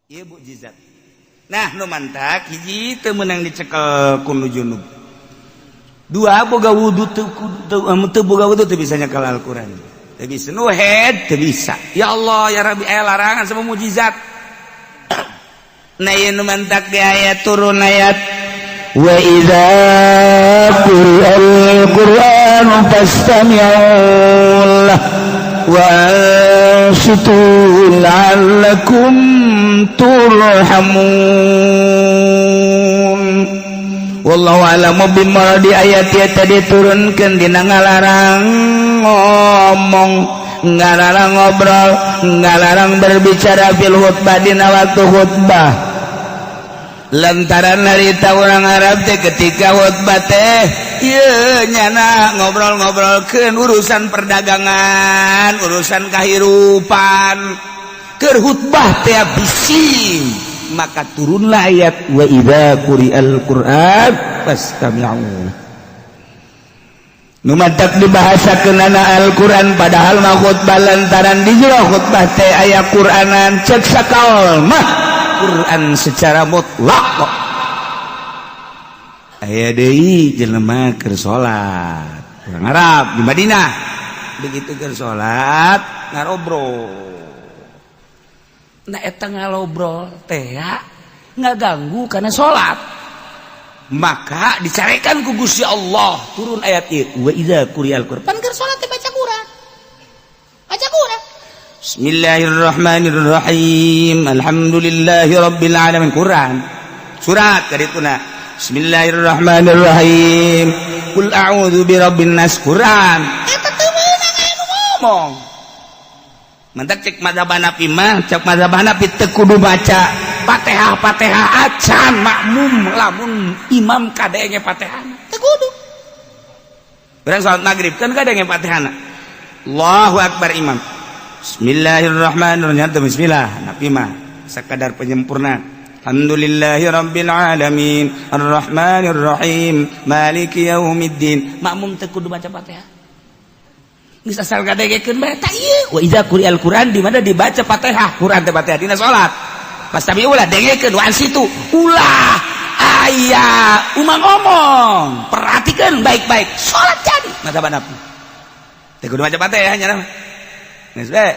Ieu mukjizat. Nah, nu mantak hiji teu meunang dicekel ku nu junub. Dua, boga wudu teu, teu boga wudu teu bisa nyekel Al-Qur'an. Teu bisa nu head teu bisa. Ya Allah ya Rabbi, aya larangan sama mukjizat. Nah, ieu nu mantak di ayat turun ayat wa idza quri'al qur'anu fastami'u lahu wa ansitu la'allakum turhamun. Wallahu a'lamu bima di ayat ieu tadi diturunkeun dina ngalarang ngomong, ngalarang ngobrol, ngalarang berbicara fil khutbah, dina waktu khutbah, lantaran harita orang Arab teh ketika khutbah teh ieu nyana ngobrol-ngobrolkeun urusan perdagangan, urusan kehidupan, keur khutbah teh bising. Maka turunlah ayat wa idza quri'al qur'an fastami'u. Nu mantak dibahasakeunana Al-Qur'an, padahal mah khutbah, lantaran di jero khutbah teh aya Qur'anan. Cek sakal mah Quran secara mutlak kok. Aya deui jelema keur salat, urang Arab di Madinah, begitu keur salat ngarobrol. Nah, eta ngalobrol teh ngaganggu karena salat, maka dicarekan ku Gusti Allah, turun ayat ieu wa idza quri'al Qur'an. Pan keur salat teh baca Quran, baca Quran, Bismillahirrahmanirrahim, alhamdulillahi rabbil alamin, Quran surat kadituna, Bismillahirrahmanirrahim, qul a'udzu birabbin nas, Quran. Eta teu meunang aya nu ngomong. Mantak cek mazhab Hanafi mah, cek mazhab Hanafi teu kudu baca Fatihah Fatihah acan makmum lamun imam kadenge Fatihah teu kudu. Urang salat maghrib kan kadenge Fatihah, Allahu akbar imam, Bismillahirrahmanirrahim, bismillah Hanafi mah sakadar penyempurna, Alhamdulillahi rabbil alamin arrahmanir rahim maliki yaumiddin, makmum teu kudu baca Fatihah. Geus asal ngadengekeun bae. Tah, ieu wa idza quri'al Qur'an di mana dibaca Fatihah, Quran teh Fatihah dina salat. Pasti ulah dengekeun, wa ansitu, ulah aya umang ngomong, perhatikan baik-baik, salat jadi. Mazhab Hanafi teu kudu maca Fatihah nya mah. Geus bae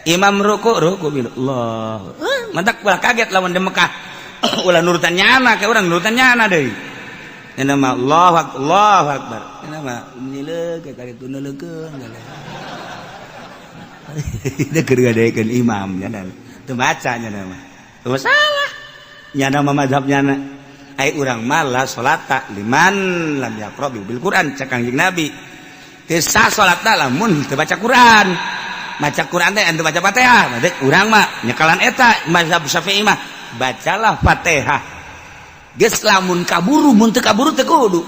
imam ruku, ruku Allah. Mantak ulah kaget lawan di Mekah, ulah nurutan nyana, kayak urang nurutan nyana deui. Ini mah Allahu akbar, Allahu akbar. Ini mah nyileuk kayak kali tuneleukeun. Itu keur ngadengekeun imam nya, teu baca nya mah. Teu masalah. Nyana mah mazhab nyana. Ai urang mah la salata liman lam yaqra bil Quran, cek Kangjeng Nabi. Teu sah salatna lamun teu baca Quran. Baca Quran teh anu baca Fatihah. Berarti urang mah nyekalan eta mazhab Syafi'i mah bacalah Fatihah. Geus lamun kaburu, mun teu kaburu teu kudu.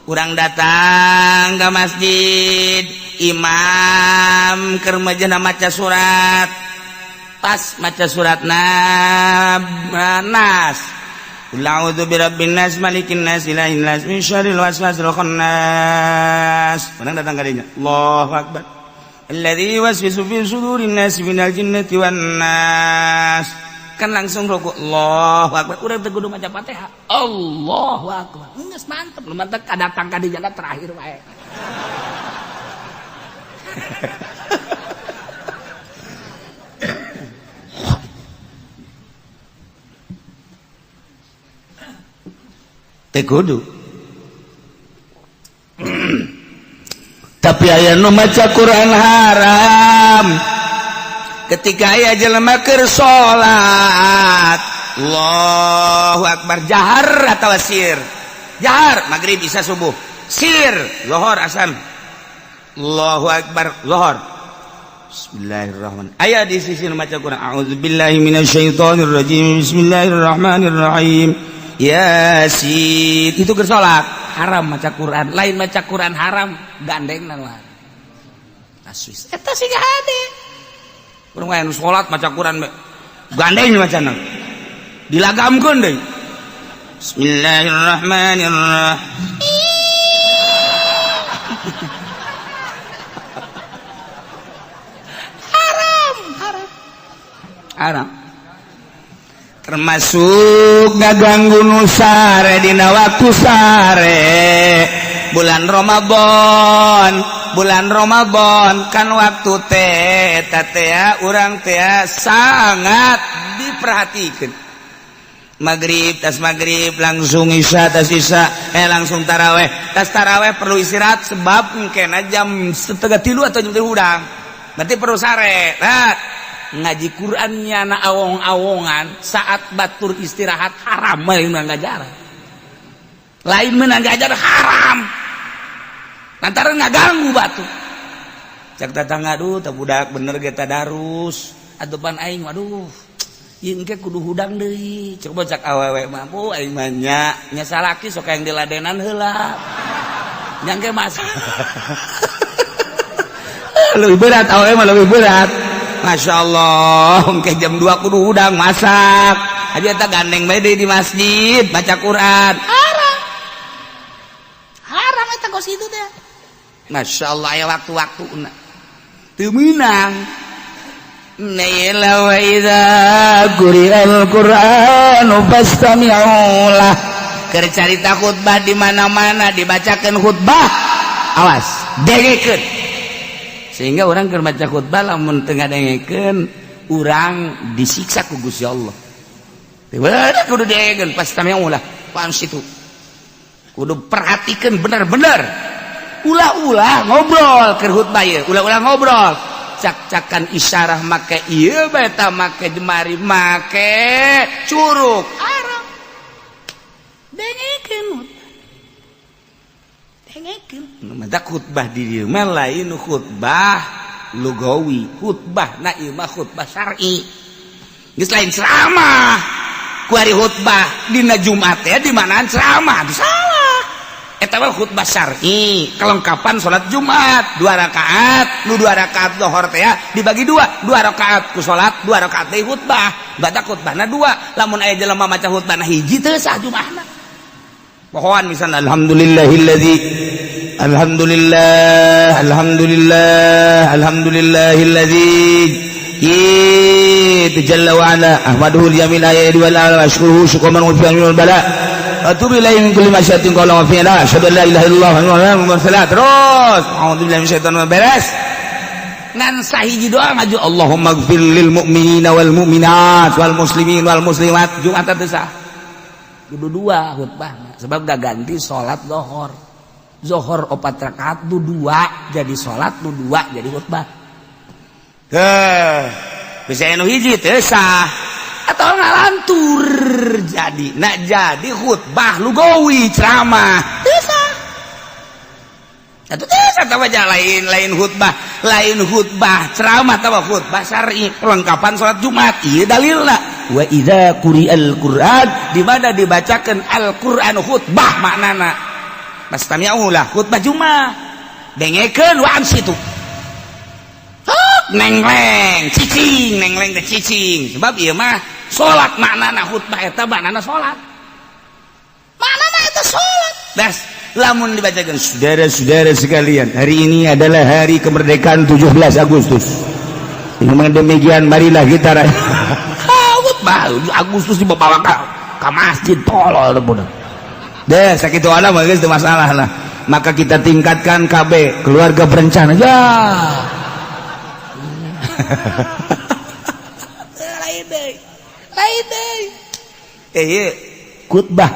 Urang datang ke masjid, imam keur majena maca surat, pas maca surat Nas, Qul a'udzu birabbin nas, malikin nas, ilahin nas, min syarril waswasil khannas. Urang datang ka dinya, Allahu akbar, alladzi yuwaswisu fi sudurin nas minal jinnati wan nas, kan langsung ruku, Allahu akbar. Urang teu kudu maca Fatihah, Allahu akbar geus mantep. Lu mantep kadatang ka dinya terakhir wae. Teu kudu. Tapi aya nu maca Quran haram ketika aya jelema keur salat, Allahu akbar, jahar atau sir? Jahar maghrib, bisa subuh, sir zuhur, asar, Allahu akbar zuhur, Bismillahirrahmanirrahim. Aya di sisi nu maca Quran, a'udzubillahi minasyaitonir rajim, bismillahirrahmanirrahim, Yasin, itu keur salat haram maca Quran. Lain maca Quran haram, gandeng nu taswis eta sih hade. Urang aya nu salat maca Quran gandeng macana dilagamkeun deui, Bismillahirrahmanirrahim. Haram, haram, haram. Termasuk ngaganggu nu sare dina waktu sare bulan Ramadan. Bulan Ramadan kan waktu teh teh urang teh sangat diperhatikan. Maghrib, tas maghrib langsung isya, tas isya langsung taraweh, tas taraweh perlu istirahat sebab mungkin jam 2.30 atau jam 3 hudang, berarti perlu sare. Nah, ngaji Qurannya na awong-awongan saat batur istirahat haram. Lain menang ngajar, lain menang ngajar, haram lantaran ngaganggu batur. Cek tetangga, "Aduh, tak budak bener ge tadarus atuh pan aing, waduh, ieu engke kudu hudang deui." Coba cak awewe mampu, "Aing mah nya nya salaki sok yang diladenan heula nya engke mas lebih berat." Awewe mah lebih berat. Masya Allah, engke jam 2 kudu hudang masak aja, eta gandeng bae deui di masjid baca Quran. Haram, haram eta kos itu teh. Masya Allah, ya waktu-waktu teu meunang. Naila wa idza quri'al Qur'anu fastami'u lah. Keur carita khutbah, di mana-mana dibacakan khutbah, awas, dengekeun. Sehingga orang keur maca khutbah lamun teu ngadengekeun, urang disiksa ku Gusti Allah. Bener, kudu dengekeun. Fastami'u lah wa ansitu, kudu perhatikan bener-bener. Ulah-ulah ngobrol keur khutbah ieu, ulah-ulah ngobrol, cak-cakan isyarah make ieu beta, make jemari, make curug, haram. Dengekeun, dengekeun. Mata khutbah di dieu mah lain khutbah lugawi, khutbah na ieu mah khutbah syar'i, geus lain ceramah. Kuari khutbah dina Jumat ya di manaan ceramah salah. Eta mah khutbah syar'i, kelengkapan salat Jumat dua rakaat. Nu dua rakaat lohor teh ya dibagi dua, dua rakaat ku salat, dua rakaat deui khutbah. Baca khutbahna dua. Lamun aya jelema maca khutbahna hiji, teu sah Jumatna. Pohoan misalnya, Alhamdulillahilladzi, alhamdulillah, alhamdulillah, alhamdulillahilladzi itu jalla wa ala, ahmaduhu yamin ayati wal ala, ashkuruhu syukran man fi wal bala, atubu ilaihi min kulli masyatin qala wa fi'la, asyhadu an la ilaha illallah wa anna muhammadan, terus a'udzu billahi minasyaitonir, beres. Ngan sahiji doa ngaju, Allahumma gfir lil mu'minina wal mu'minat wal muslimin wal muslimat. Jumat teu sah, kudu dua khutbah sebab gak ganti salat zohor. Zohor opat rakaat du dua jadi salat, du dua jadi khutbah. Heh, bisa anu hiji teu sah atau ngalantur jadi nak jadi khutbah lugawi, ceramah teu sah. Atuh teu sah tah, lain, lain khutbah, lain khutbah ceramah tawa, khutbah syar'i kelengkapan salat Jumat. Ieu dalilna Wa idza quri'al Qur'an, di mana dibacakan Al-Qur'an khutbah, maknana fastami'u lah, khutbah Jumat dengekeun, wa ansitu, nengleng cicing, nengleng teh cicing sebab ieu mah salat maknana. Khutbah eta maknana salat, maknana eta salat. Das lamun dibacakan, Saudara-saudara sekalian, hari ini adalah hari kemerdekaan 17 Agustus. Dengan demikian marilah kita khutbah Agustus dibawa ka masjid, tolol budak. Deh, sakitu ala mah geus teu masalah lah. Maka kita tingkatkan KB, keluarga berencana ya. Lain deui, lain deui. Eh, ieu khutbah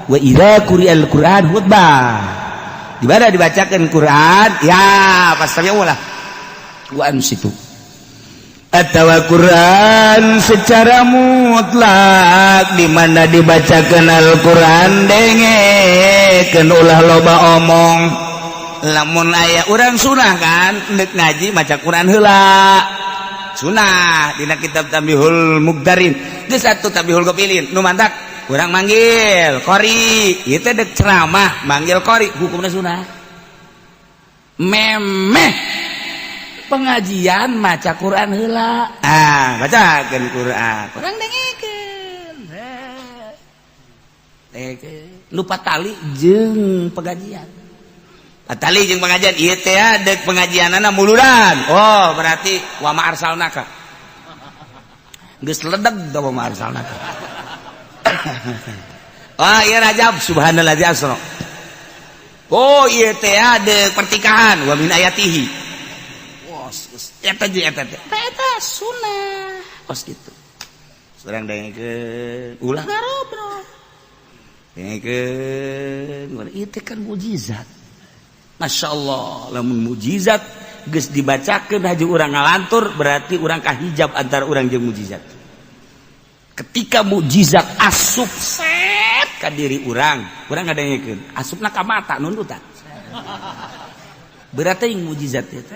wa idza quri'al Qur'an, khutbah di mana dibacakan Quran ya pasti lah wa ansitu atau Quran secara mutlak, di mana dibacakan Al-Quran dengekeun, ulah loba omong. Lamun aya urang sunah kan nek ngaji maca Quran heula, sunah dina kitab Tambihul Mugdarin geus satu Tambihul Gofilin. Nu mantak urang manggil qori ieu teh dek ceramah manggil qori, hukumna sunah. Memeh pengajian maca Quran heula. Ah, bacakeun Quran. Urang dengekeun. Dengekeun lupa tali jeung pengajian. Tali jeung pengajian ieu teh dek pengajianana muludan. Oh, berarti wa ma arsalnaka geus ledeg da, wa ma arsalnaka. Wah, iya, Rajab, subhanallah asra. Oh, iya teh ada pertikahan, wa min ayatihi. Wah, eta jeung eta teh. Eta sunnah. Kos kitu. Urang dengekeun, ulah ngarobrol. Dengekeun, ieu teh kan mujizat. Masya Allah, lamun mujizat geus dibacakeun haji urang ngalantur, berarti urang kahijab antara urang jeung mujizat. Ketika mujizat asup set ka diri urang, urang ngadengekeun, asupna ka mata nundutan. Berarti yang mujizat itu.